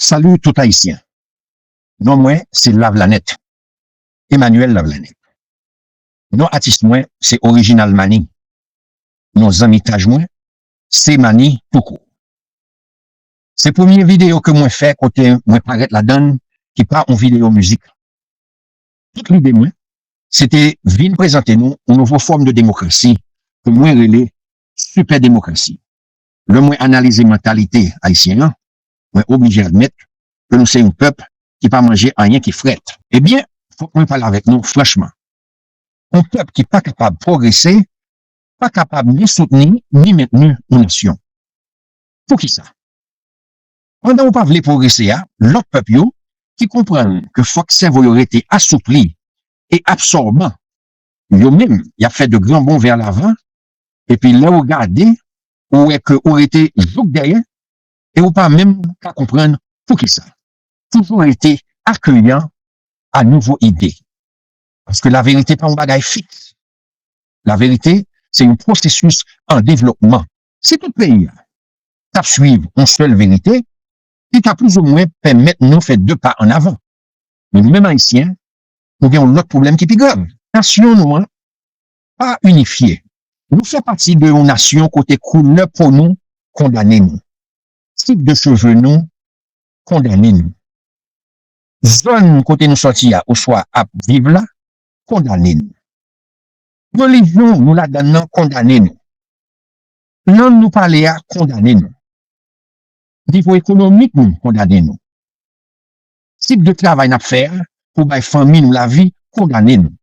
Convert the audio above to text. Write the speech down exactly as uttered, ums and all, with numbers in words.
Salut tout Ayisyen. Non mwen se Lavlanèt, Emmanuel Lavlanèt. Non atis mwen se Original Mani. Non zanmitaj mwen se Mani toukou. Se premye videyo ke mwen fè kote mwen parèt ladann ki pa yon videyo mizik. Tout lide mwen se te vin prezante nou yon nouvo fòm de demokrasi ke mwen rele sipè demokrasi. Lè mwen analize mantalite ayisyen an, mwen oblije admèt ke nou se yon pèp ki pa manje anyen ki frèt. Ebyen, fòk mwen pale avèk nou franchman. Yon pèp ki pa kapab pwogrese pa kapab ni soutni ni mentni yon nasyon. Poukisa? Pandan w pa vle pwogrese a, lòt pèp yo ki konprann ke fòk sèvo yo rete asoupli e absòban, yo menm y ap fè de gran bond vè lavan, epi lè w gade, ou wè ke ou rete jouk dèyè e ou pa menm ka konprann poukisa. Toujou rete akeyan a nouvo ide. Paske laverite pa yon bagay fiks. Laverite se yon pwosesis an devlopman. Si tout peyi a t ap swiv yon sèl verite, li ta plizoumwen pèmèt nou fè de pa ann avan. Men nou menm Ayisyen, nou gen yon lòt pwoblèm ki pi grav. Nasyon nou an pa inifye. Nou fè pati de yon nasyon kote koulè po nou kondane nou, tip de cheve nou kondane nou, zòn kote nou sòti a oswa ap viv la kondane nou, relijyon nou ladann nan kondane nou, lang nou pale a kondane nou, nivo ekonomik nou kondane nou, tip de travay n ap fè a pou bay fanmi nou lavi kondane nou.